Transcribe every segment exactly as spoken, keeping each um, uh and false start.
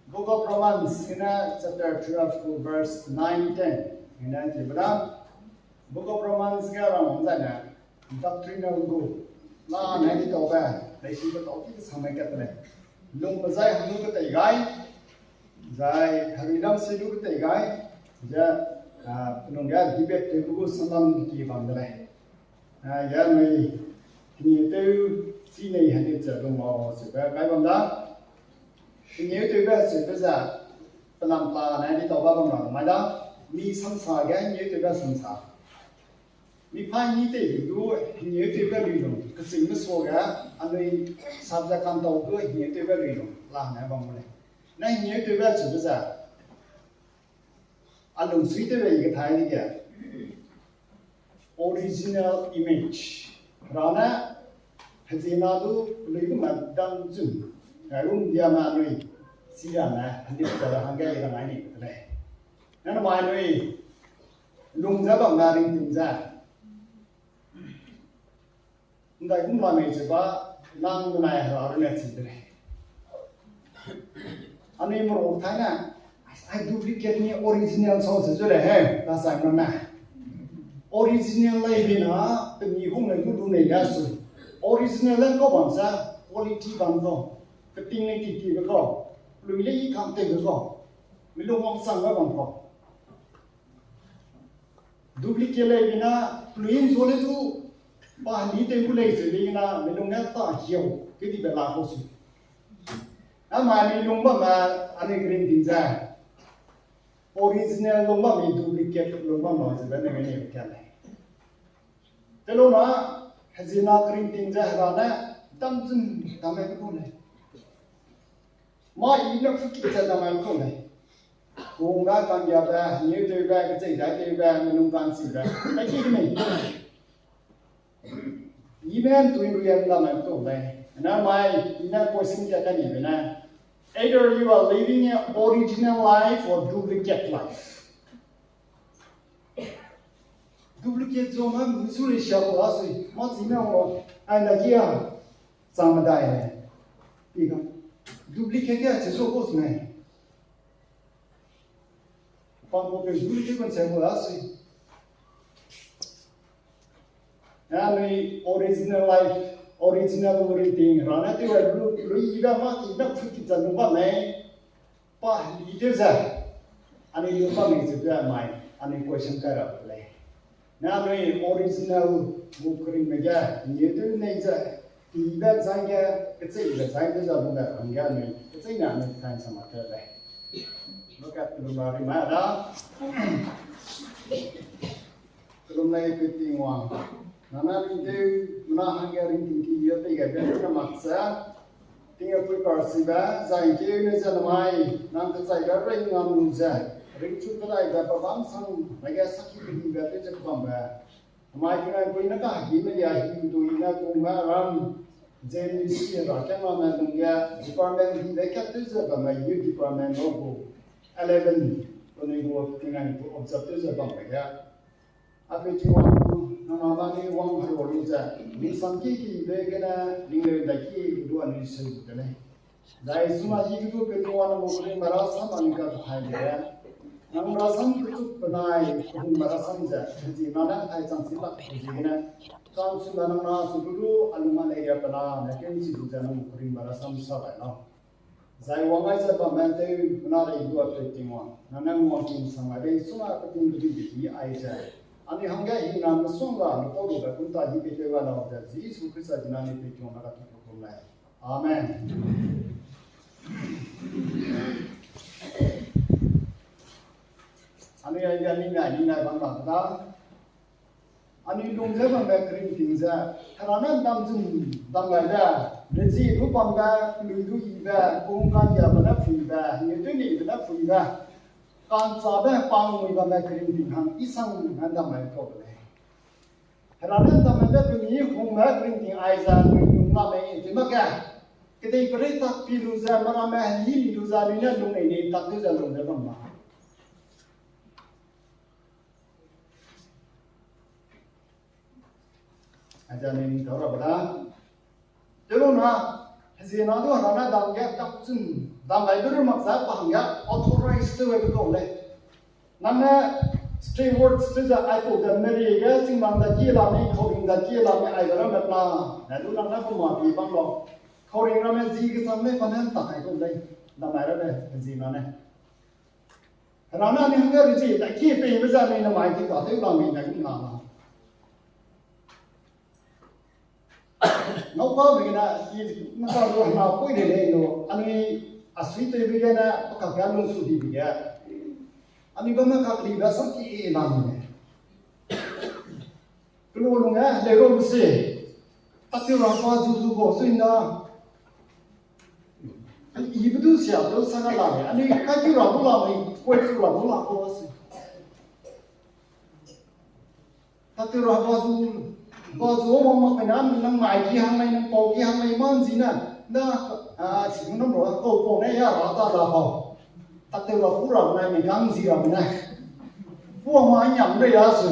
Book of Romans, ina chapter twelve to verse nine, ten. Ina ti bada, Book of Romans ge rang wang zai ne, doctrinal gu, la ne di tau be, lei si be tau ki ke sang mai kat le. Lung be zai hanu ke tei gai, zai hari dam si lu ke tei gai, ze, ah, penung ge debate te bu gu sanam ki bam de lei. Ah, ya nui, hingeu tew, chi nei hangge ze lung lau, ze be gai bam da. Hingeu tew be ze be ze, pelam pa ne di tau ba bam ra mai da. Mi samsa ge hingeu tew be samsa. Mi pai ni tei du, hingeu tew be lui lung, keching me so ge, anui subject kan tau du hingeu tew be lui lung, la ne bam le. Na hingeu tew be ze be ze. A lungsui tew be i kethai ni ge. Original image. Ra ne, hezina du, lui gu ma dam zun. Gai gu dia ma lui, si ra ne, handi ka ra hangge i ra ngai ni te lei. Nang mai lui, lung ze bam na ring ting ze. Ndai kum la mei ze ba, nang benai hera rune chi de lei. Anui mero thai ne, ai duplicate ni original sau se zu le he, ta sai mame. Original lei bi na, pe mi hung lei lu lu nei ga su. Original lei kau bam sa, quality bam kau. Pe ting lei ki ki be kau. Lui lei i kam te be kau. Mi lu wang sang ga bam kau. Duplicate lei bi na, pluin zo le zu, pa heli tew gu lei ze bi na, mi lung ne ta hiau, ke di be la kau su. A mai mi lung bam ma, anui green ting ze. Original lung bam mi duplicate lung bam ma ze be ne mi ne ke lei. Te lu na, hezina green ting ze hera ne, dam zun, dam me kau lei. Ma i ne fu ki ze dam me kau lei. Kung ga kan ya be, niu tew be, kechei dai tew be, mi lung kan si be. Ai ki ke mei. Even to real la mai to lei. Na mai, ina question ya ka ni be na. Either you are living an original life or duplicate life. Duplicate zo ma, mi su le sha ko asui. Ma si na wo, ai na kia. Sang ma dai. Pi ga. Duplicate ya che so ko sui. Pang ko pe duplicate kon che ko asui. Anui original life, original gu ringting, ra ne tew lu, lu i ga ma ki na fu ki zan lu ba mei. Pa heli tew ze, anui lu ba mei ze be mai, anui question kai ra lei. Na anui original gu kering me ge, ni tew nei ze, ti be zai ge, kechei be zai tew ze lu be hangge anui, kechei ne anui time sa ma tew lei. Look at the memory, ma da. Kelum lei pe Tingwang. Nang ne ringtew, mena hangge ringting ki yeu pei gai be ne mak ze. Tingwang pui karchibe, zai keu ne ze namai, nang kechaibe rei ngam lu ze. Ringchu kedaibe pebam sang, nage saki kedibe tew ze kebambe. Namai Tingwang pui ne kahegime lia hi du i ne kungme ram. Ze ni si ra kena ne lungge, department dibe kat tew ze bamme youth department lo gu. Eleven, penui gu Tingwang gu observe tew ze bambe ge. A pe Tingwang, nang na ni wang hero lu ze, ni sam ki ki be gene, ning le dai ki du anui seu de lei. Zai suna yi ge du pe Tingwang nang gu ring mara sam anui ga hai de. Nang mara sam ke tu penai, hung mara sam ze, zi na na thai chang si bak zi gene. Chang su na nang na su du du, a lung a lei ya pe na, na ken si du ze nang gu ring mara sam sa bai na. Zai wang ai ze bam man tew, mena rei dua tew Tingwang. Nang nang wang king sang ai bei suna pe ting pe ting pe ting ai ze. Ani hangge hi nang mesong ga, lu tau lu be kun ta hi pe tew ga lau ze, Jisu Khrista dina ni pe Tingwang na ka tu kum lei. Amen. Ani ai ga ni ngai, ni ngai bam bam da. Anui lung ze bambe kering ting ze, Hera ne ndam zun dam gai be, rezie du bambe, lui du yibe, kung ka'nggiabe ne puibe, hengeu tew neibe ne puibe, ka'nchâbe pangmui bambe kering ting hang i sang ne ndam gai kau de lei. Hera ne ndam gai be pemi hungbe kering ting aize anui lung la mei, chi mak ge, kedei perei tak pi lu ze, meramme heli li lu ze, anui ne lung nei nei tak tew ze lung ze bam ma. Aja ning tau ra ba da. Tewluna, hezie na du Hera ne dam ge dam chun, Dam gai du ru mak za pa hangge authorize tew gai be kau lei. Nang ne stray words tew ze aipau de meri ge, chingmang da ki la mi, kauring da ki la mi, aibe ramme pla. Ne du nang ne pe ma pi bam lau. Kauring ramme zi kechang lei, pa ne ntak kai kau lei. Dam gai ramme zi na ne. Hera ne anui hangge rezie da ki peibe ze anui namai ki ka tew la mi ne gu na na. Ngau pa be gene, i nang ka lu hena pui de lei lu, anui a sui tewbe gene, pe kak ge lungsu dibe ge. Anui bamme kak libe sam ki e la mi ne. Kelu lungge, lei ro bu se. Atiu ra pa zu zu gu sui na. I be du sia du sa na la lei. Anui kai tiu ra du la lei, kuai chu ra du la gu se. Tatew ra ba zu, ba zu wang mak pe na, nang mai ki hang lei, nang pau ki hang lei, man zi na, na, a, si nang ro, kau pau ne ya ra ta da pau. Tatew ra ku ra nai, mi gang zi ra nai. Ku wang ma nyam le ya su.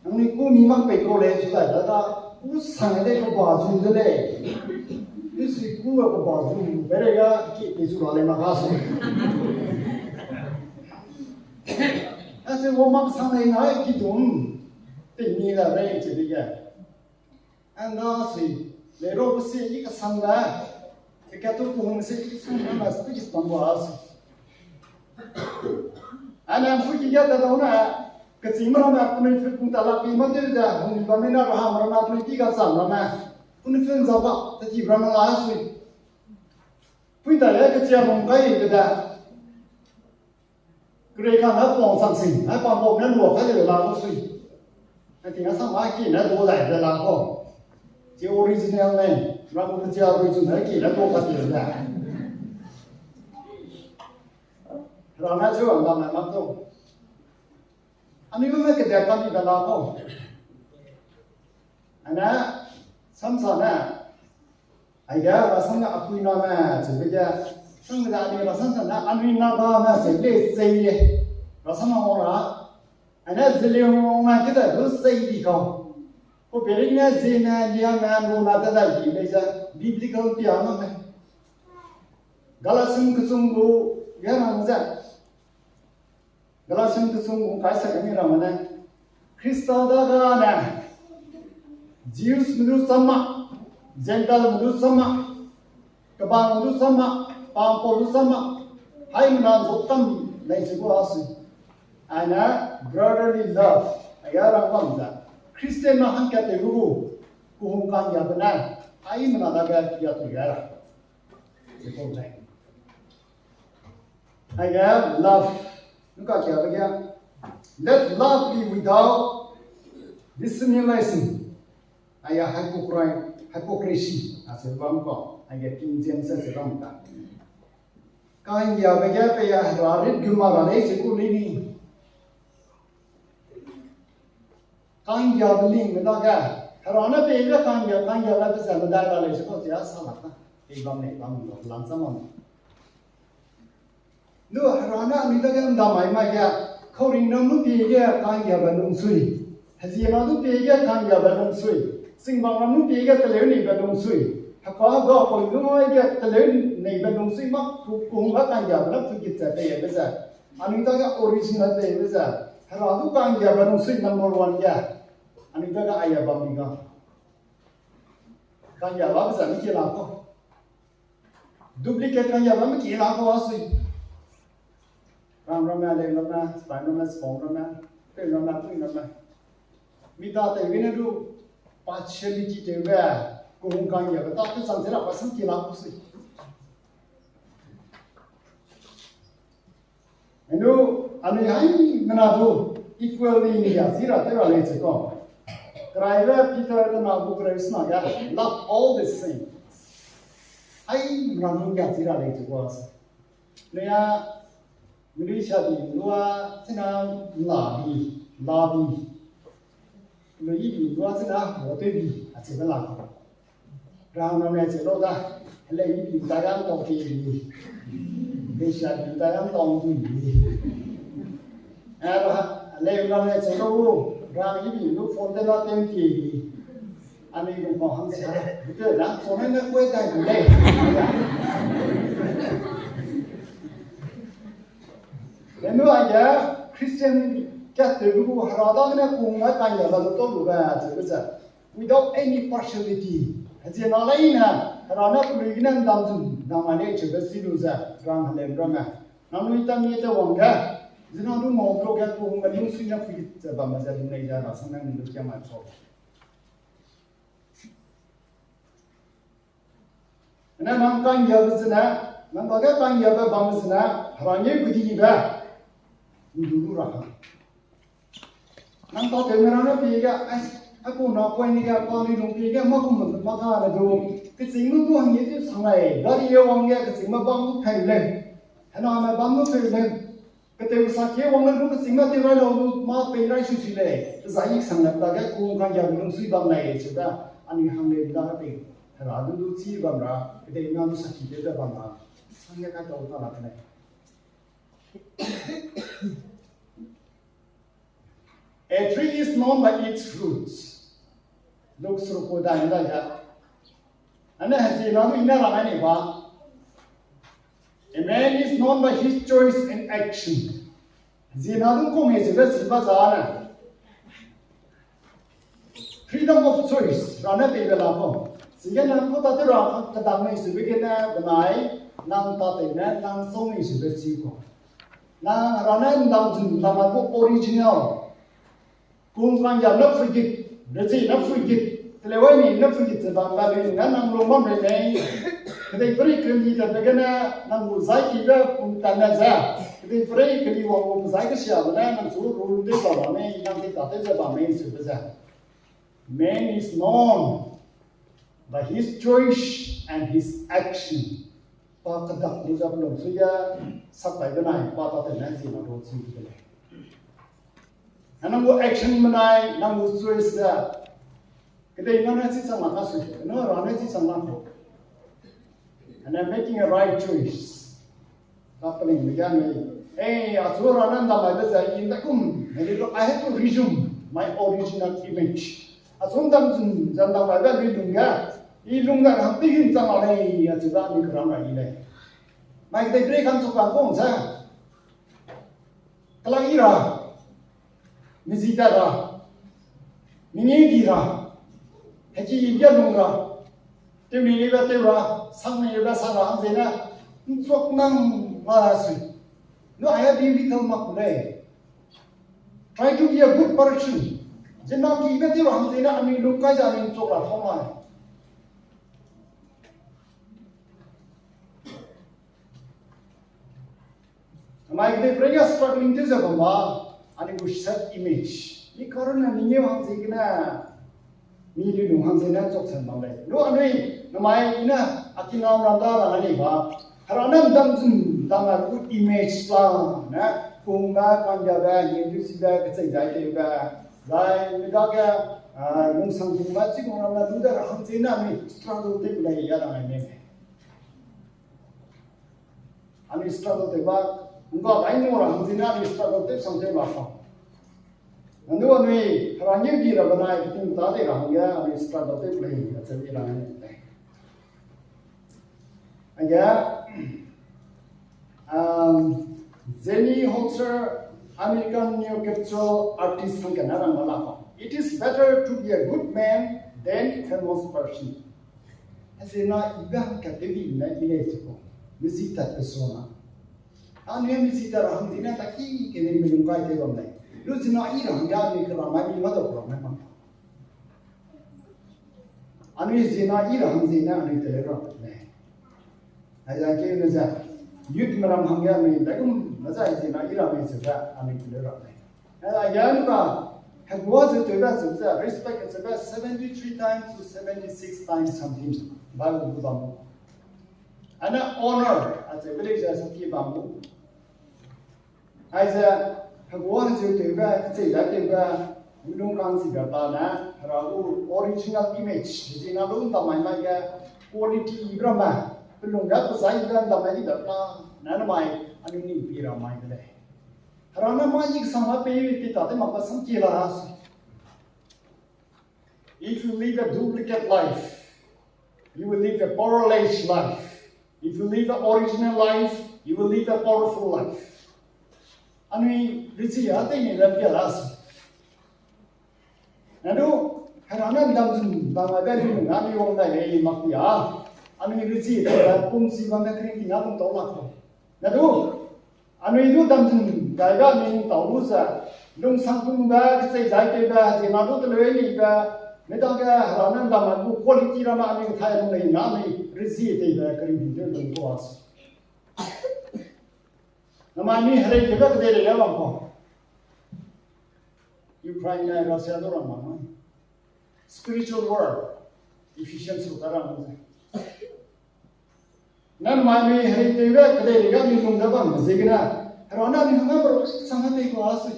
Nang ni ku mi mak pei kau lei su dai da da. Ku sang de ku ba zu de lei. Ni si ku ba zu, be re ga ki, ki zu ra lei ma ga su. A se wang mak sang lei nai ki dum. Pei ni la rei che de ge. Anda sui, lei ro bu si i kasang da. Ke ka tu ku hung si i kasang da, ma si i pang wa si. Ana pu ki ga ta da na, ka ching ma na, ku ni fu ku ta la pi ma te da, hung ba me na ra ha ma na, ku ni ki ga sang na. Ku ni fu za ba, ta ki ra ma la sui. Pui ta le ka chia mong kai de da. Kerei kang a pang sang sing, a pang bau ne lua ka de la ko sui. A ting a sang ma ki ne do dai de la ko. Chi original ne, ram ko chi original ki ne do ka de la. Ram na chu ang da na ma to. Ani me ke de ka ni de la ko. Ana, samsa ne, Aige, rasam ne apui na me, chebe ge, sang de ani rasam sa ne, anui na ba me, chebe sei ye. Rasam na ora, ane zeliu me ke da du sei di kau. Ko peri ne ze ne, lia me, lu na te da di, le ze, biblical pia na me. Galatian kechum gu, ge na ze. Galatian kechum gu kai sa kami ramme ne, Krista dagene, Jews me du chama, Gentile me du chama, kebang me du chama, pangpau du chama, hai mena zo tam lei chi gu a si. Aine brotherly love, aya rang bam ze, Christian na hangkat te gu, ku hung kan ya bene, hai mena dage ya tu ya ra. Chi gu lei. Aige love, nuka kia ba ge, let love be without dissimulation. Aige hypocrisy, hypocrisy, a se bam ko, aige King James se bam ka. Kanggia ba ge pe ya hera rit guma ra lei se ku lei ni. Kanggiabe ling me dage, hera ne peibe kanggia, kanggiabe pe ze medai ra lei se kau tia sa lak na. Pei bam nei bam lo, lang sa mam. Nu hera ne anui dage ndamai mai ge, kauring ram nu pie ge kanggiabe lungsui. Hezia ram nu pie ge kanggiabe lungsui. Singbang ram nu pie ge teleu neibe lungsui. Heka ga poi nu mai ge teleu neibe lungsui mak ku, kung ga kanggiabe lam tu git ze peibe ze. Anui dage original peibe ze, hera du kanggiabe lungsui number one ge. Anui dage aia bam mi ga. Kanggiabe ze mi ki la ko. Duplicate kanggiabe mi ki la ko a sui. Ram ramme, leu ramme, spine ramme, spong ramme, teu ramme, tui ramme. Mi ta teu gene du partiality teu ge, ku hung kanggiabe ta teu chang se ra pa sam ki la ko sui. Enu, anui hai mena du equally nggia chi ra tew ra lei chi ko. Keraibe Peter kena bu kereu sena ge, love all the saints. Hai mena du nggia chi ra lei chi ko. Nea, melu sa di lua, chena la di, la di. Lui bi lua chena, wa tew bi, a chi la. Rang na ne che lo da, lei bi ta yang tong ti bi. Lei sa bi ta yang tong ti bi. Eh, lei na ne che lo, rang bi lu phone de la tem ti bi. Ani lu pa hang sa, ke na phone ne kue tai bi lei. Enu aige Christian kat tewbe gu Hera dagene kung ne kanya la lu tau lu be, ze be ze. Without any partiality. Hezie na leine, Hera ne pelui gene ndam zun, ndam a ne chebe si lu ze, rang helem ramme. Nangnui tam ye te wang ge, zina du mau lo ge kung me ning sui ne pui ze bam ze ling lei ze na sang ne ning du kia mai so. Ene nang kanggiabe zene, nang dage kanggiabe bam zene, Hera ngeu kedibe, ndu lu ra ha. Nang tatew me rang ne pie ge, ai, ai ku na point ni ge, pa ni lung pie ge, ma kum ma ka ne du, keching lu du hangge du sang lei, gari ye wang ge, keching me bam lu pheu lei, hena me bam lu pheu lei. Ketew sa kie wang le lu keching me tew rai lau lu, ma pei rai su si lei, zai sang lei dage kung kanggiabe lungsui bam lei, chida, anui hang lei dage pei, Hera du du chi bam ra, kedei na du saki tew ze bam ra, hangge kai tau ta la ke lei. A tree is known by its fruits. Luk seruk ku dai ndai ga. Ane hezie na du i ne rang ai nei ba. A man is known by his choice and action. Hezie na du kung hezie be si ba za ne. Freedom of choice, ra ne peibe la ko. Sige nang ku ta te ra kedang nei sebe gene benai, nang tatew ne, nang song nei sebe chi ko. Nang ra ne ndam zun, ndam a gu original. Kung kanggia ne forget, rezie ne forget, telewai ni ne forget ze bam ga lei ne nang lung bam rei mei. Kedei perei keli tatbe gene, nang gu zai kibe pum tatne ze. Kedei perei keli wang gu zai kesiabe ne, nang chu ru lu dei bam mei, nang dei tatew ze bam mei, sebe ze. Man is known by his choice and his action. Pa kedak lu ze pelung sui ge, sak bai benai, pa tatew ne zie na ro chi de lei. Nang gu action benai, nang gu choice ze. Kedei nang ne chi chang la ka sui, nang ra ne chi chang la ko. And then making a right choice. Ka peling me ga nui. Eh, achu ra ne ndam mai be ze, in the kum, I have to resume my original image. Achu ndam zun, zan ndam mai be lui lung ga. I lung ga hang pi hin chang la lei, achu ga ni keram ra i lei. Mai kedei break kan chu kan kong sa. Kelak i ra, mezi tat ra, mengeu di ra, heki i bia lung ra, tew ni ni ba tew ra, sang ni ba sang ra, hang zene, nchuak nang ma ra sui. No, I have been little mak ku lei. Try to be a good person. Zena ki ba tew ra, hang zene, anui lung kai ze anui nchuak ra thau ma lei. Namai kedei perei ga struggling tew ze bam ba, anui gu self image. Mi karun ne mi ngeu hang ziegene, mi lui lung hang ziegene chok sen bam lei. Lu anui, namai i ne, a kinam ram da ra anui ba. Hera ne ndam zun, ndam a gu image la, ne, kung ga, kanggiabe, ngendusibe, kechei dai tewbe. Zai, mi dage, ah, lungsang kung ga, chigum ram ne, lu de ra hang ziegene, mi struggle tew lei ya ra ngai ne. Anui struggle tew ba, ngga gai nu ra hang ziegene anui struggle tew sang tew la pa. Nanu anui, Hera ngeu di ra benai, ting ta de ra hangge, anui struggle tew lei, acheu i ra ne lei. Age, um, Jenny Holzer, American neo capsule artist hangge ne rang ba la pa. It is better to be a good man than a famous person. Zena i be hangkat tew di ne i lei chiko. Mezi tat pe so na. Anui mezi tat ra hang ziegene ta ki kene mi lung kai tew bam lei. Lu zena i ra hangge anui kera mai mi ma dau kera mai ma. Anui zena i ra hang ziegene anui teleu ra lei. Aize keu ne ze, youth me ram hangge anui dagum me ze zena i ra mei ze ze anui teleu ra lei. Aize ya nu ka, hegua ze tewbe ze ze, respect ze be seventy-three times to seventy-six times something. Bible gu bam. Ane honor, aze village a saki bam. Aize, hegua ze tewbe, ze da tewbe, midung kan si be ba ne, Hera gu original image, zena lu nda mai mai ge, quality i bra ma, pelung ga pezai i bra nda mai di be ba, ne ne mai, anui ni pi ra mai de lei. Hera ne mai i sang la pe i pi ta te mak ba sam ki la ra si. If you live a duplicate life, you will live a powerless life. If you live an original life, you will live a powerful life. Anui rezie a tei ni ram pia la si. Nanu, Hera ne ndam zun, ndam a be ni na ni wang dai lei mak pia. Anui rezie tei la pum si bam ne kring ti na pum tau la ko. Nanu, anui du ndam zun, dai ga ni tau lu ze. Lungsang pum ga, kechei dai tei ga, zi na du te lei ni ga. Me dang ga, Hera ne ndam a gu quality ra na anui thai lung lei na ni rezie tei ga kring ti de lung ko a si. Namai mi herei tewbe kedei rei ga bam ko. Ukraine ne Russia du ram bam mai. Spiritual war. Ephesians ru ka ram mai. Namai mi herei tewbe kedei rei ga mi lung da bam ziegene. Hera ne mi hangge bro sang a tei ko a sui.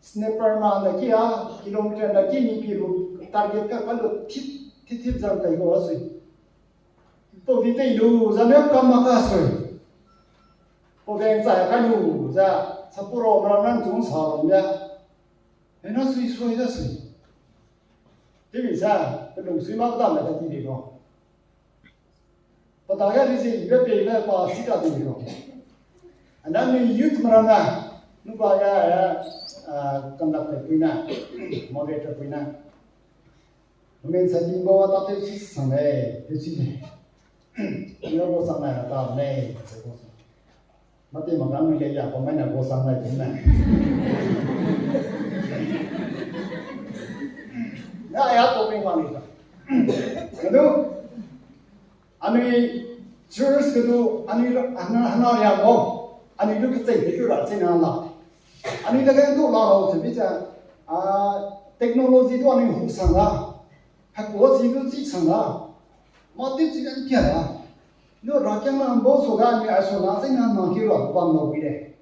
Sniper ma da ki a, kilometer da ki ni pi ru, target ka ka lu thip, thip, thip zang tei ko a sui. Pau di tei lu, zane kam ma ka sui. Pau deng zai ka lu, za, sapuro mra nan zung sa ram ya. E na sui sui da sui. Tibi za, pe lung sui mak da me da ti di ko. Pata ga rezie ibe peibe pa si ka di ko. Ana mi youth mra na, nu ba ga, ah, conduct le pui na, moderator pui na. Women sa di ba wa ta te si sang le, te si le. Ni ba sang na ta le, se ko. Mate ma ga mi le ya ko mai na ko sang na de na. Na ya to pe ma ni ta. Hello. Anui church ke du, anui ra-, ana, ana ria mo. Anui du kechei de du ra chei na la. Anui da ga du la ho se bi cha, a, technology du anui hu sang la. Hekuachi du chi sang la. Ma te chi an kia la. Nu ra kiang na bo so ga anui a so na chei na na ki ra bam lo wi de.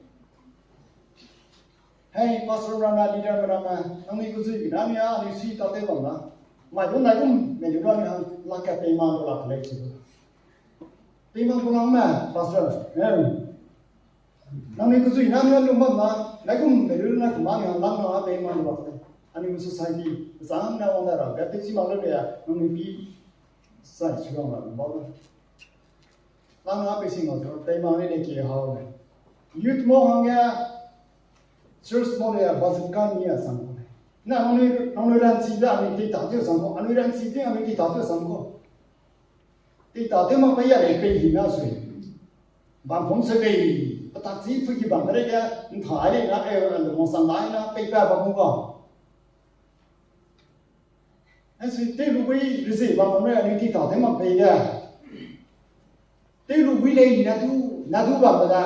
Hei, pastor rana, leader rana, nangnui kuzui bi na ni a, anui si ta te bam na. Mai du nai gum, me du ra ni hang, la ka pe ma do la le chi. Pe ma do lang me, pastor. Em. Nangnui kuzui na ni a lung bam na, nai gum, me du na kuma ni hang lang na pe ma do la le. Anui society, zang na wang da ra, ga pe chi ma le ya, nangnui pi, sai chi wang la, ba. Lang na pe sing ma zo, tei ma ni de ki hau ne. Youth mo hangge, church mo le, budget ka ni a sang ko. Na, nangnui, nangnui ran chi da, anui tei ta te sang ko. Anui ran chi te, anui tei ta te sang ko. Tei ta te ma pe ya le pe hi na sui. Bam pom se pe, petak chi pu ki bam pe le ya, ntha le na, e, ando mo sang lai na, pe pa ba mo ba. Asui tei lu bui rezie bam bam re anui ki ta te mak pei ge. Tei lu bui lei na du, na du bam ba da.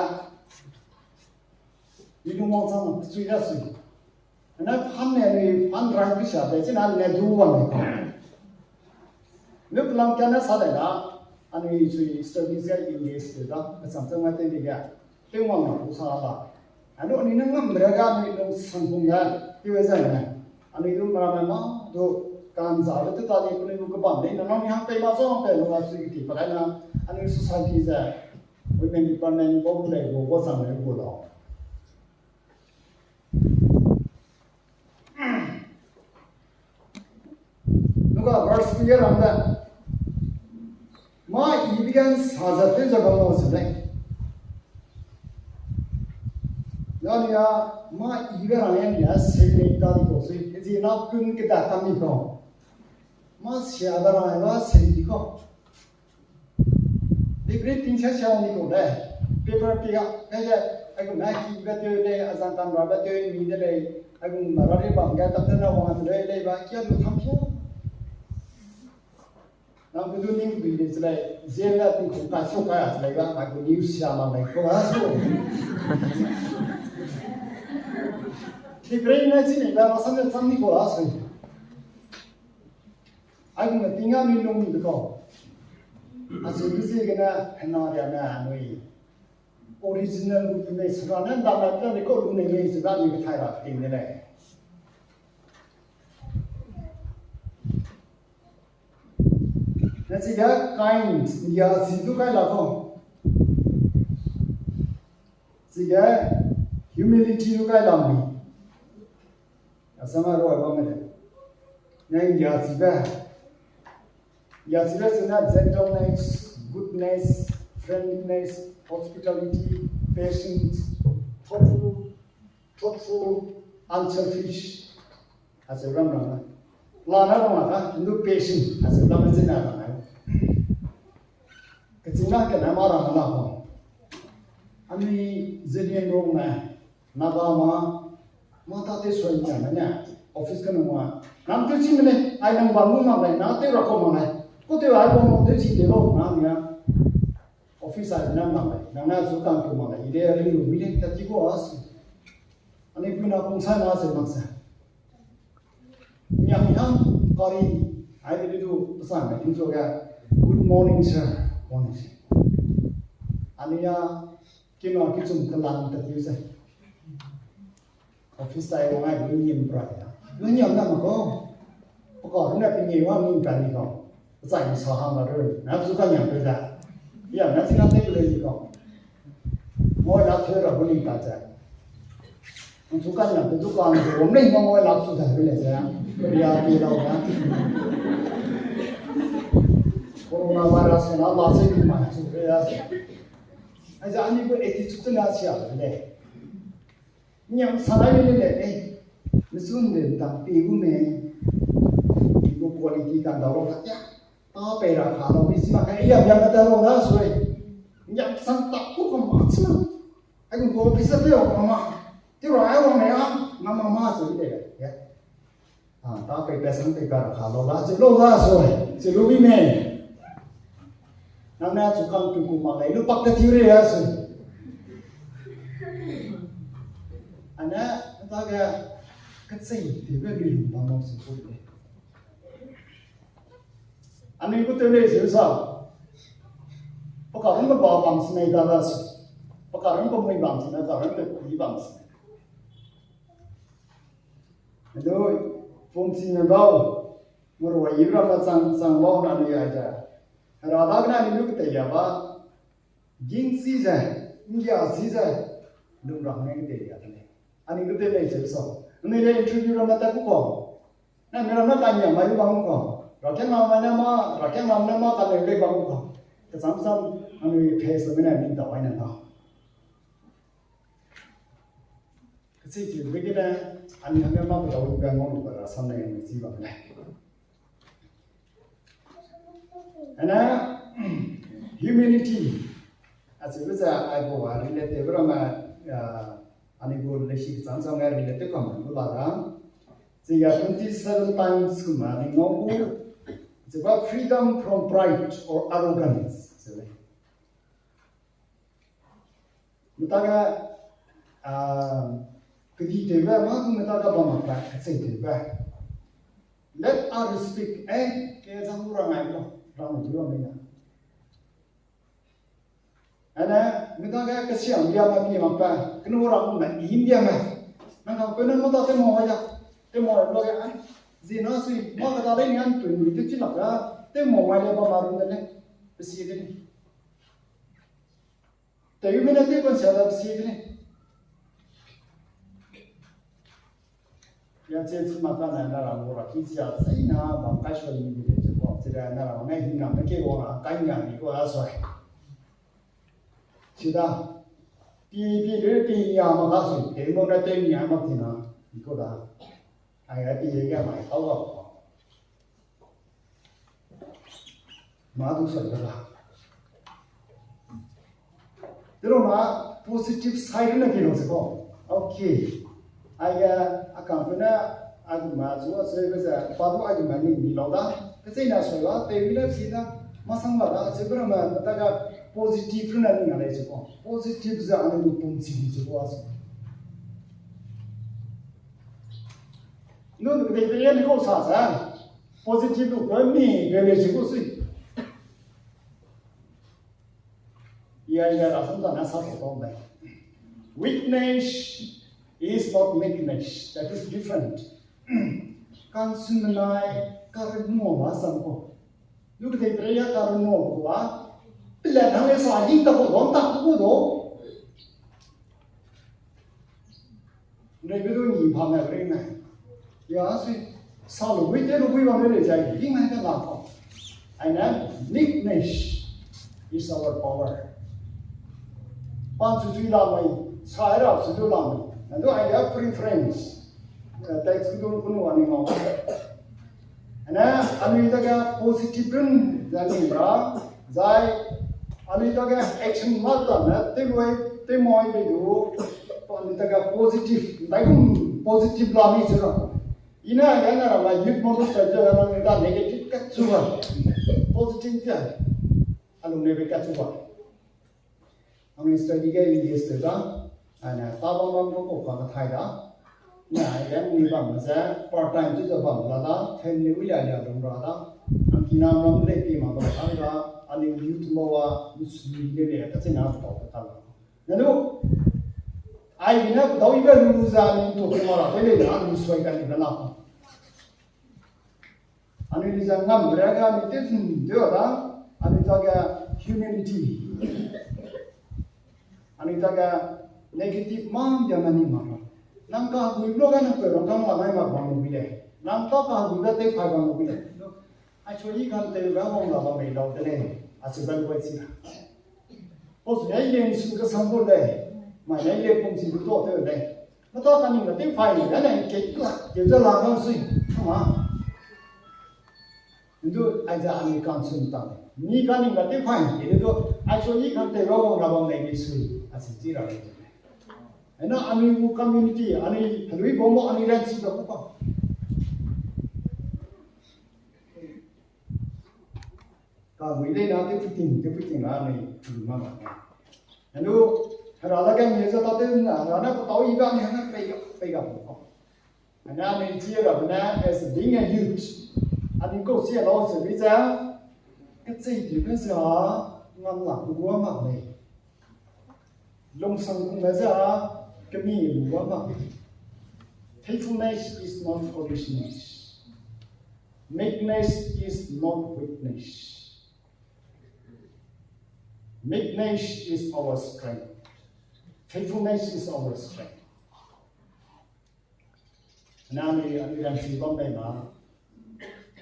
Ni lu mo chang sui da sui. Na fund ne anui fund rai pi sa de, china ne du bam le. Ne plan ka na sa de na, anui sui studies ga English de da, ka sam chang ma te de ga. Tew ngam na ku sa la. Anu anui ne ngam re ga anui lungsang pum ga, tew zai ne. Anui du mera me ma, du kan za le tew ta di, anui du kebam de, na nang ni hang pei ma zong pe lu ga sui ti pa gai na, anui society ze, women department bo bu lei, bo bo zang lei bu lau. Luka verse two ye rang da. Ma ibe gan sa za tew za bam lau se lei. Yania, ma ibe rang yan ya se lei ta di ko sui. Zi na kun ke da kam ni ko. Ma sia da rang ya ba se di ko. Degree ting sia sia ni ko le. Paper pi ga, kai ge, ai gu na ki ga tew le, azang kam ra ga tew mi de le, ai gu ma ra re bam ga, tak na wang de le, le ba, kia lu tham kia. Nang ku du ning dui de zai, zai la ting ku ka su ka ya zai ba, ai gu ni sia ma mai ko la su. Degree na chi ni ba, ma san de san ni ko la su. Ai gu na ting a ni lung ni ko. A su ni zi ga na, hena ya na, anui. Original witness ra ne, nda na ne ko lu ne ne se da ni thai ra ting ne le. Na chige kind, ya si du kai la ko. Chige humility du kai la mi. Asama ro ba me le. Na ya si ba. Ya si ba se na gentleness, goodness, friendliness, hospitality, patience. thoughtful, thoughtful, unselfish, acheu ram ram na. La na ram na ka, ndu patient, acheu ram na zena ram na. Keching na kena ma ram na ho. Anui zelian rong na, na ba ma, ma ta te soi nia na nia, office ka nung wa. Nang te chi mene, ai nang ba mu ma lai, na te ra ko ma lai. Ko te ai ko mo te chi te lo, na nia. Office a nang ma lai, nang na zu kan ko ma lai, ide ring lu mi le, ta ti ko as. Ani pui na kung sa na se mak sa. Miang miang kari, ai de du, pesan na, tingchu ga, "Good morning, sir." Morning, sir. Ani ya, kina kichum kelang ta ti se. Office tai wang ai, lu niam pra ya. Lu niam na ma ko. Paka, lu na pi niam wa niam pra ni ko. Zai ni sa hang la run. Na zu ka niam pe da. Ya, na zi na te le ni ko. Mo na te ra bu ni ta za. Nang chu kan nia, pe chu kan, pe rom lei, ma ngau lak chu da, pe le ze. Pe ria pi lau na. Coronavirus na la se ni ma, chu pe ya se. Ai za ani gu attitude na sia le. Niam sa lai le le, eh. Mesun de ta pi gu me. Pi gu quality kan da lo ta ya. Ta pei ra ka lau, mi si ma ka, ya, ya, na ta lau da, sui. Ya, sang ta ku ka ma chi ma. Ai, gu ko office te o ka ma. Ti ra ai wang ne a, ma ma ma, sui de, ya. Ah, ta pei pe sang pei ka ra ka lau da, chi lau da, sui. Chi lu bi me. Nang na chu kang tu ku ma lei, lu pak te ti re ya, sui. Ane, ta ga, ka chei ti be bi lu ba no, sui ku de. Anui gu tew lei seu sa. Paka run ba bam sine da da se. Paka run ba mui bam sine, paka run ba kui bam sine. Hello, phone si me bau. Mo rua yi ra ma chang, chang bau na ni ai ja. Hera da na ni lu ke te ya ba. Ging si ze, ngia si ze, lung rang ne ke te ya te ne. Ani gu tew lei seu sa. Ani le interview ra ma ta ku ko. Na mi ram na ka nia mai bam ko. Ra ke ma mai na ma, ra ke ma na ma ka le le bam ko. Ke sam sam, ani face me na ni ta wai na na. Ke chi chi be ke na, ani hang ma ba da wi ba ngau lu ba ra sam na ni chi ba ne. Ana, humility. Acheu ze ai gu wa relate te bra ma, ah, ani gu leisi chang chang ga relate te kam bu la da. Ze ya twenty-seven times kuma ni ngau gu. Ze ba freedom from pride or arrogance. Ze le. Meta ga, ah, kedi tewbe, ma tu meta ga bam mak ba, kachei tewbe. Let us speak, eh, ke zang lu ra ngai lo, ra mu tu ra me ya. Ane, meta ga kasiam bia ma pi mak ba, kenu ra mu na i bia ma. Nang ka kenu meta te mo ya, te mo lo ga, ai, zi na sui, ma ka da le ni an tu ni te chi lak ga, te mo mai le ba ma ru de le, pe si de ni. Tewme ne tewbe sia da si de ne. Ya che chi ma ka na na ra mo ra ki sia sai na bam kai sui ni de che ko. Chi da na ra ne hin na me ke wo na kai nya ni ko a sui. Chi da. Pi pi de pi nya ma ka sui. Te mo na te nya ma ti na. Ni ko da. Ai, ai, pi ye ga mai kau ga. Ma du sai ga. Te lo na positive side na pi lo se ko. Okay. Ai ga, a kam pe na, a gu ma zu a se ga za, pa du a gu ma ni ni lo da. Ka se na so la, te wi la si na, ma sang la da, se ga ma ta ga positive na ni a le se ko. Positive za a ni du pum si ni se ko a se. Nu de de ye ko sa sa. Positive lu ko mi de le ji ko sui. Ya ya la sun da na sa ko ko me. Weakness is not meekness. That is different. Kan sun nai ka re mo wa sam ko. Lu de de ya ka re mo ko wa. Pila thang le sa yin ta ko don ta ko do. Neibe du ni pa me ring me. Ya sui, sa lu bui te lu bui bam le le zai, ring me ka la pa. And then, meekness is our power. Pan su sui la mai, Sai ra su du lam. Ndu ai ya preference. Eh, text du kunu ani ngau. Ane, anui dage positive run, zani ra, zai, anui dage action mata ne, te loi, te moi be du, anui dage positive, dai gum positive la mi se ra. Ina ya na ra la youth model sa ja na da negative ka chu ba. Positive ja. Alung ne be ka chu ba. Anui study ge English te da, ane, ta bam bam ko ko ka ka thai da. Na, ai ge ni bam ze, part time chu ze bam la da, family wi la ya dong ra da. Ang ki na bam le pi ma ba thai da, ani youth mo wa, Muslim le le, ka chena ba ka ta la. Nanu, ai ni na dau ibe lu za ni to ke ma ra, te le na, lu soi ka ni na na. Anui ni za ngam re ga ni te zun de da, anui ta ga humility. Anui ta ga negative man dia mani ma. Nang ka gui blo ga nang pe rong kang la mai ma bang lu bile. Nang ta ka gui ga te phai bang lu bile. Ai cho i kan te ga bang la ba mei lau de le. A si ba lu bai si. Pos ya ile su ka sam bo le. Ma ya ile pum si lu do de le. Mata ka ning ga te phai, ya ne ke la, ke ja la ga sui. Kama. Ndu, ai ja ani kan sun ta. Ni ka ning ga te phai, ke do, ai so ni kan te ro ga bam le ni sui. A si ti ra. Ena ani wu community, ani halui bo mo ani ran si ba ko pa. Ka gui dei na te puting, te puting na ni, ni ma ma. Anu, hera la ga ni za ta te na, hera na pa tau i ga ni hana pei ga, pei ga ko. Ana ni ji ra na as being a youth. Ani ko si a lo se bi za. Ka chei ti ka sa, ngam la ku wa ma le. Lungsang kung ga za, kemi lu wa ma le. Faithfulness is not foolishness. Meekness is not weakness. Meekness is our strength. Faithfulness is our strength. Na ni, ani ran si bam bei ma.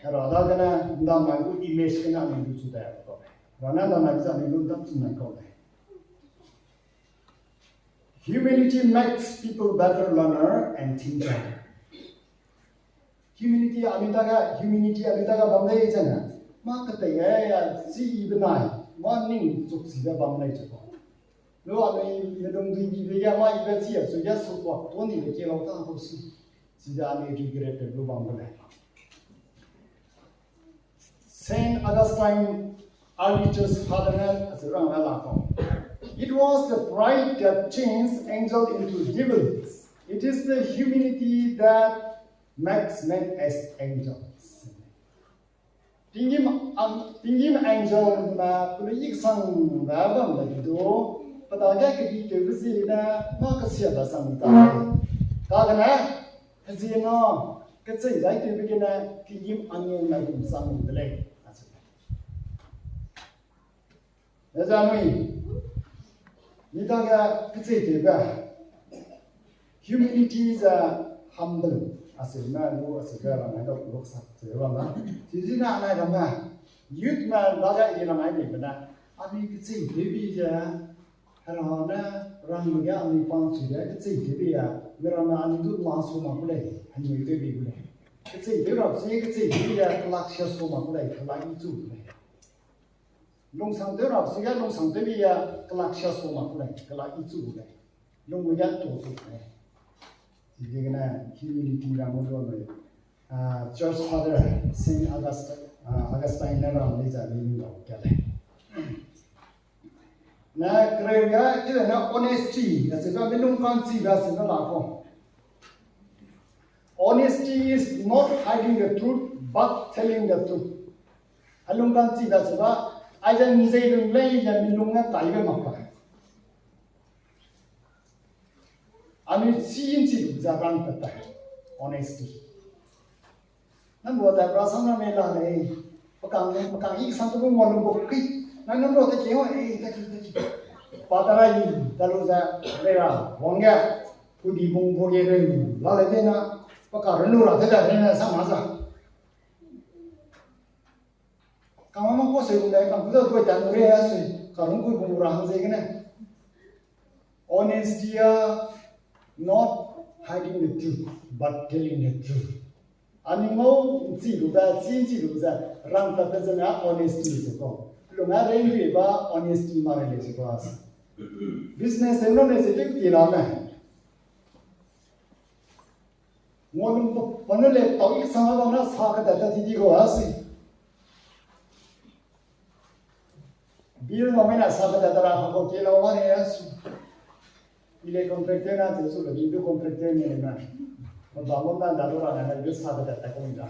Ra da gana, nda mai gu image gana ni lu chu da ko. Ra na nda mai za ni lu dam chu na ko le. Humility makes people better learner and teacher. Humility, anui ta ga, humility, anui ta ga bam lei zene. Ma ka tei ya, ya, si i benai, ma ning chuk si ga bam lei zene. Lu anui medung dui bi be ya, ma i be si ya, su ya, su kwa, to ni be ke lau ta ko si. Si ya anui regret lu bam lei. Saint Augustine, early church father ne, a se rang la la ko. It was the pride that changed angel into devils. It is the humility that makes men as angels. Tinggîm, ang, tinggîm angel na pelu iksang da bam da du, pada ge kedi te zi na, ma ka sia da sang ta. Ka ga na, Kezi na, kechei zai tewbe gene, keyim aniu na gum sang de lei. Acheu. Eza nui, mi dage kechei tewbe, humility is a humble, acheu na lu, acheu ge rang ai dau lok sak cheu rang na. Chizi na nai rang na, youth na dage i rang ai de be na, ami kechei tewbe ze, Hera ne rangme ge anui pang chu ge kechei tewbe a, miramme anui du la su mak ku lei, anui tewbe gu lei. Kechei tew rap si kechei tewbe a, kelak sia su mak ku lei, kelak i chu gu lei. Lungsang tew rap si ge lungsang tewbe a, kelak sia su mak ku lei, kelak i chu gu lei. Lungme ge to chu gu lei. Chigene humility ra mo lu anui, ah, Church Father Saint August-, ah, Augustine ne rang lei za mi lu ka lei. Na kereu ga, kide na honesty, na se ga melung ka'nchibe se na la ko. Honesty is not hiding the truth, but telling the truth. Helung ka'nchibe se ba, aize nzei lung lei, ya melung na taibe mak ba. Anui chi nchi lu ze rang pe tai. Honesty. Nang lu ze bra sang na mei la lei. Pakang, pakang i sang tu ngua lu bo ki. Nang nang lu te ki o, eh, te ki, te ki. Pa ta ra i, ta lu ze, re ra, wang ge. Ku di bung bo ge re lu. La lei de na, pakang re lu ra te da re na sang ma za. Kang ma ko se lu lei, kang ku da dui ta lu re ya sui. Karung ku bung ra hang ze gene. Honesty Honesty are not hiding the truth, but telling the truth. Ani ngau nchi lu da, chi nchi lu ze, rang ta pe zena honesty se ko. Lu nga rei nri ba honesty ma rei le se ko as. Business te no ne se te ti la me. Ngolum pa ne le tau ik sang ba na sa ka da ta di di ko asi. Bill no me na sa ka da ta ra ko ke lau ma ne asi. Ile contractor na te su le bill contractor ne na. Ba ba mo na da ro ra na le sa ka da ta ko da.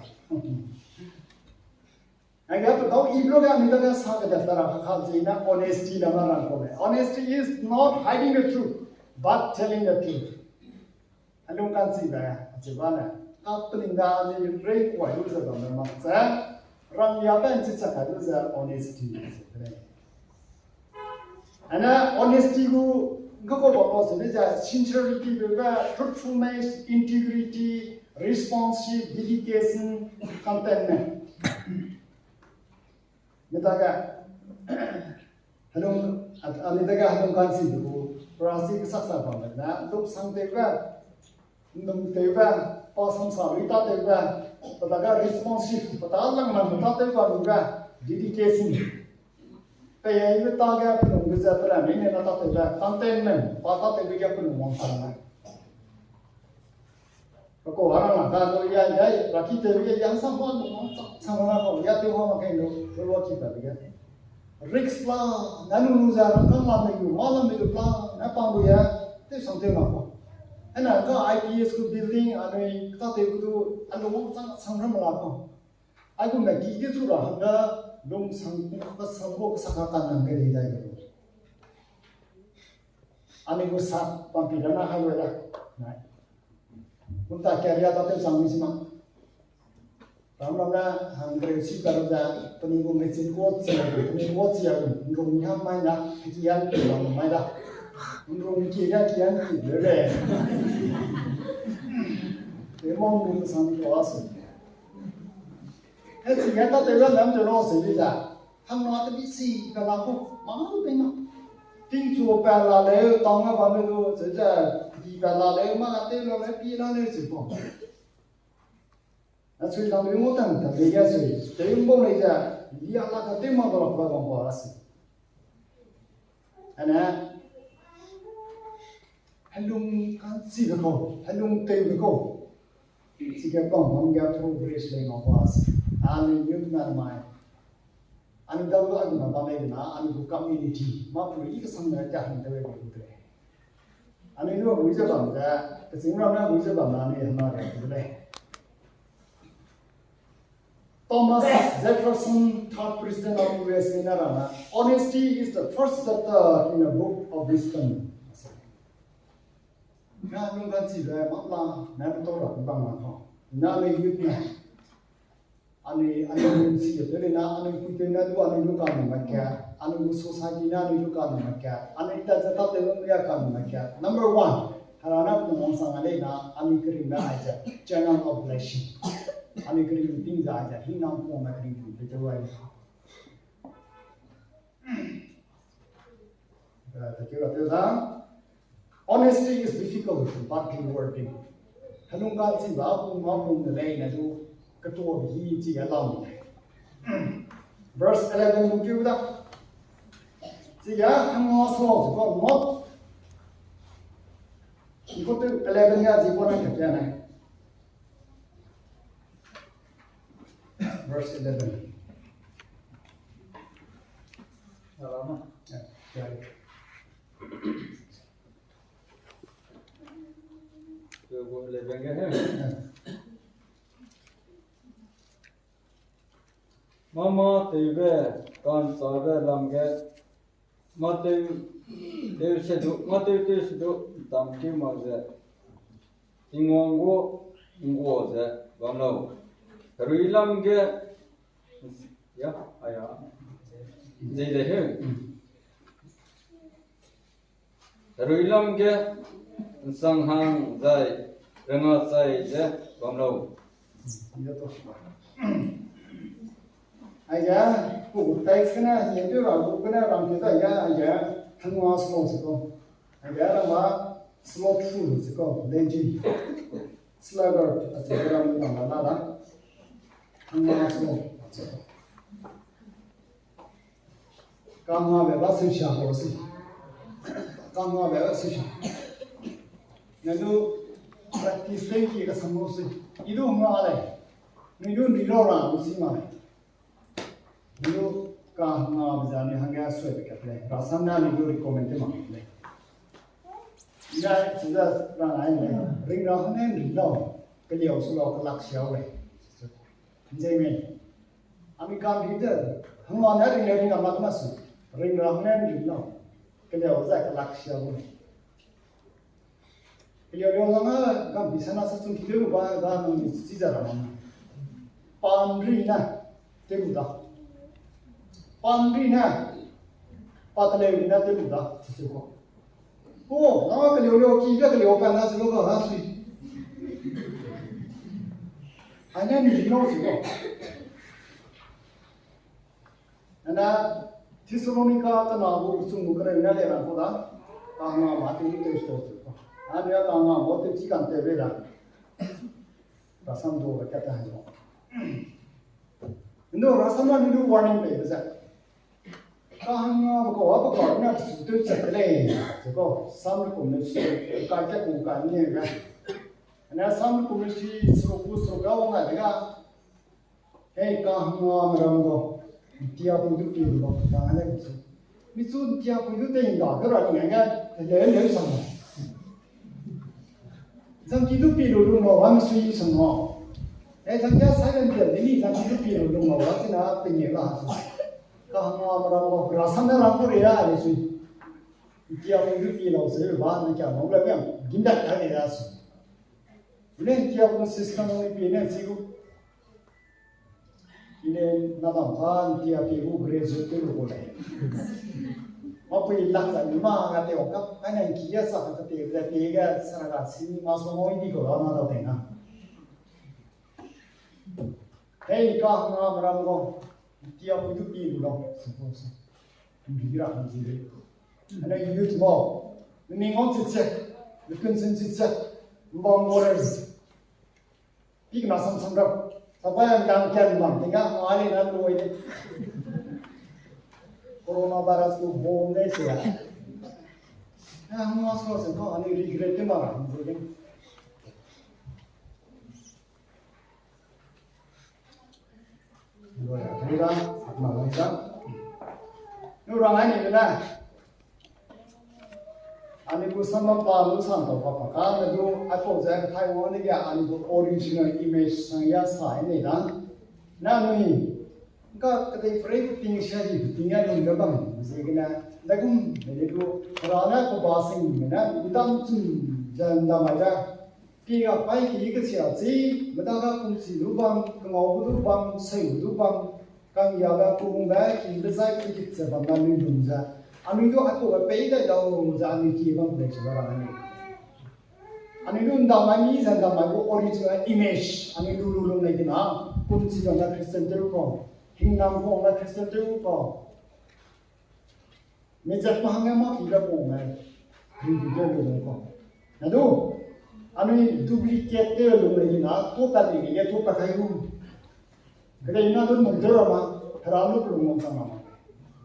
Anga pe tau i blo ga mi ta ga sa ka da ta ra ka ka ji na honesty da ma ra ko le. Honesty is not hiding the truth, but telling the truth. Helung kanchibe, achiba ne, kapling da ni rei kuai lu ze bam ne mak ze, rang ya ben chi chak kai lu ze honesty ze de lei. Ana honesty gu, ga ko ba ko se de ze sincerity be be, truthfulness, integrity, responsive, dedication, contentment. Mi ta ga, helung, a, a mi ta ga helung kanchibe gu, prasi kesak sa bam ne, lungsang tewbe, num tewbe, pa samsa ri ta tewbe, pa ta ga responsive, pa ta lang lang ta tewbe, dedication. Pe ye mi ta ga pelung ge ze pe ra mi ne na ta tewbe, contentment, pa ta tewbe ga pelung wang sang ne. Ko harang la ka lo ya ya, raki te ya ya sang hua lo, sang hua ko ya te hua ma kai lo, lo lo ki ta ya. Risk la, na nu nu za na kan la me yu, ma la me yu la, na pang lu ya, te sang te ma ko. Ana ka I P S ku building, anui ka te ku du, anu sang sang ram la ko. Ai kum na ki ke zu ra hangga, lungsang ka sang ko ka sang ka kan nang ke dai dai ko. Ani ku sa pampi ra na hai lo da. Nai. Kum ta career ta te sang mi si ma. Ram ram na hang kere si ka ro da, peni gu mechin ko chia, peni gu chia, nrung ni ham mai na, ki yan ki ram mai da. Nrung ki ga ki yan ki le le. Te mong gu sang ko asu. He si ga ta te ran lam te lo se bi da. Hang na te bi si ka la ko, ma lu pe na. Ting chu pa la le, tang na ba me lu, se ze, bi pa la le, ma te lo le, pi la le se ko. Na chui lang wi mo tang ta le ya chui. Te yum bau le ya, ya la ka te ma ba la ba bang ba si. Ana, helung kan si ka ko, helung te ka ko. Si ka bang bang ya progress le ma ba si. Ani youth na mai. Ani dau la na ba le na, ani ku community. Ma pu i ka sang na ja han te we ku te. Ani lu wi ze bam de, ka sing ra na wi ze bam na ni ma re ku le. Thomas Jefferson, third president of U S A, na rana, "Honesty is the first chapter in a book of wisdom." Na lung kan si le, ma la, na to ra bang na ko. Na le youth na. Ani, ani lu si le na, ani ku te na du, ani lu ka na ma ke. Ani lu society na, ani lu ka na ma ke. Ani ta za ta te lu ya ka na ma ke. Number one, harana ku mong sang le na, ani kering na ai ze, channel of blessing. Ani kering ting za ai ze, hi nang ko na kering ting pe te wai. Eh, thank you, Doctor Zhang. Honesty is difficult, but rewarding. Helung kan si ba, pung ma pung de lei na du, ka to hi chi ya lam. Verse eleven bu kiu da. Chi ya, hang ma so, so, not. Iko tu eleven ya, zi ko na ke ya na. Verse eleven. Alama. Yeah, yeah. Eleven ke he. Yeah. Mama tewbe, kan chabe lam ge. Mateu, teu se du, Mateu teu se du, tam kiu mak ze. Tingwang gu, ngua ze, bam lau. Herui lam ge, ya, aya. Zei de he. Herui lam ge, nsang hang zai, renga chai ze, bam lau. Aiya, ku text kena, ye tu ra, ku kena ram ke ta ya, aiya, thangwa so se ko. Hangge rangma slothful ze kau, lazy, sluggard, acheu ram rangma la da. Hangma slow, acheu. Kangnabe ba seusia kau si. Kangnabe ba seusia. Nanu practice lei ki kasam lu si. I du hangna lei. Nui du nui lau ra lu si ma lei. Nui du kangnabe zane hangge suibe kat lei. Rasam ne nui du recommend te mak lei. Nai, sida rang ai lei. Ring ra hangge ring lau. Keliau su lau kelak siau lei. Nzei me. Ami kan ri de, hangna ne ring le ring ra mak ma su. Ring ra hangge ring lau. Keliau zai kelak siau lei. Keliau liau lang a, gam bi sana sa chung ki de lu ba, ba nang ni chi za ra ma. Pan ri na, te lu da. Pan ri na, pa te leu ri na te lu da, chi chi ko. O, na keliau liau ki, keliau pa na chi lu ga na sui. Ai ne ni ri nau chi ko. Ana Thessalonica kena gu kechum gu kereu na le rang kau da. Kangna ma te ni te so. Ana kangna ma te chi kan te be da. Rasam du ra ka ta zo. Ndo rasam na ni du warning pe be za. Kangna ba kau, ba kau na su te chat lei. Ze kau, Sam kum ne si, ka ka ku ka ni ga. Ana Sam kum ne si, su ku su ga wa na de ga. Hei, kangna meram gu, ntia pui du pi lu lau, kangna le su. Mi chu ntia pui du te nda ke ra ni ngai, le le sang. Zangki du pi lu lu lau, wa mi sui sang lau. Hei, zangki a sai len de ni, zangki du pi lu lu lau, wa tina pe ni la. Kangna meram gu, rasam ne ram ku ri ra le su. Ntia pui du pi lau se, wa ni kia mau le, gim dat ka ni ra su. Ile ntia gu system ni pi ne si gu. Ile na dam ka ntia pi gu graduate te lu gu lei. Ma pui lak za ni ma ga te o ka, ka ne ki ya sa ka te, te, te ga sa ga si ni ma so mo di gu la na da te na. Hei, kangna meram gu, ntia pi du pi lu lau, se ko se. Mbi ra ni le. Ana youth mo, ni ngau chi che, ni kun sin chi che, mbang mo re. Pik na sam sam rap. Sabai ang dang kian bam, tinga ngai le na loi le. Coronavirus gu bomb ne se ya. Ah, mas ko se ko, ani regret ke mara, regret. Loi, ani da, ma loi da. Nu rang ai ni na. Ani gu sam pa lu sang tau pa pa ka, na du, aipau ze, Taiwan ne ge, ani gu original image sang ya sa ai ni da. Na nui, ka kedei frei ting sia di ting ya lung ge bam, ziegene, da gum, ne du, ra na ko ba sing, ne, udam chum, jan da mai da. Pi ga pai ki kechia chi, meda ga kum chi lu bam, kengau gu du bam, sei gu du bam, kang ya ga kum be, ki be zai ki ki ze bam na lui lum ze. Anui du a ko be pei dai dau ze anui ki bam le chi ba ra ni. Anui du ndam mai mi ze ndam mai gu original image, anui du lu lum le ki na, kum chi bam na Christian tew ko, hingnam ko na Christian tew ko. Mezat ma hangge ma ki le pau me, ri bi de lu lung ko. Na du, anui duplicate te lu lei na, tu ta di ge tu ta kai gu. Kedei na du num te ra ma, hera lu lung ma sang ma.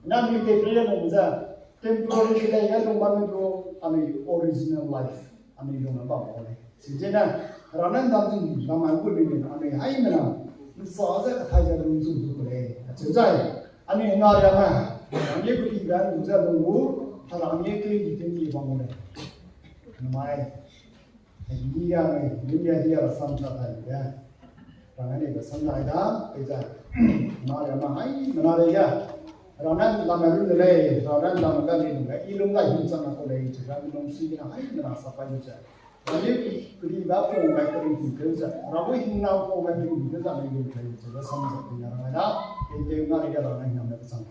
Na anui te pre lung ze, temporary kedei na lung ma lu du, anui original life. Anui lung na bam ko lei. Sijena, hera ne ndam zun, ndam mai gu lui ne, anui hai mena, nsa ze kathai ze lung zun zu ko lei. Acheu zai, anui na ria ma, anui ku ti ga lung ze lung gu, hera ne twenty twenty bam ko lei. Mai, ni ya mai, ni ya di ya sam sa thai ya. Rang ne ba sam lai da, pe za. Na ria ma hai, mena ria. Ranan lam ru de lei, ranan lam ga lei, i lung ga hin chang na ko lei, chi ga lung si na hai, mena sa pa ni cha. Rani kudi ba ko ga kering ti ke za. Rabu hin na ko ga kering ti ke za ni lu kai, chi ga sam za ni na da. Ke ke na ria ranan na me chang.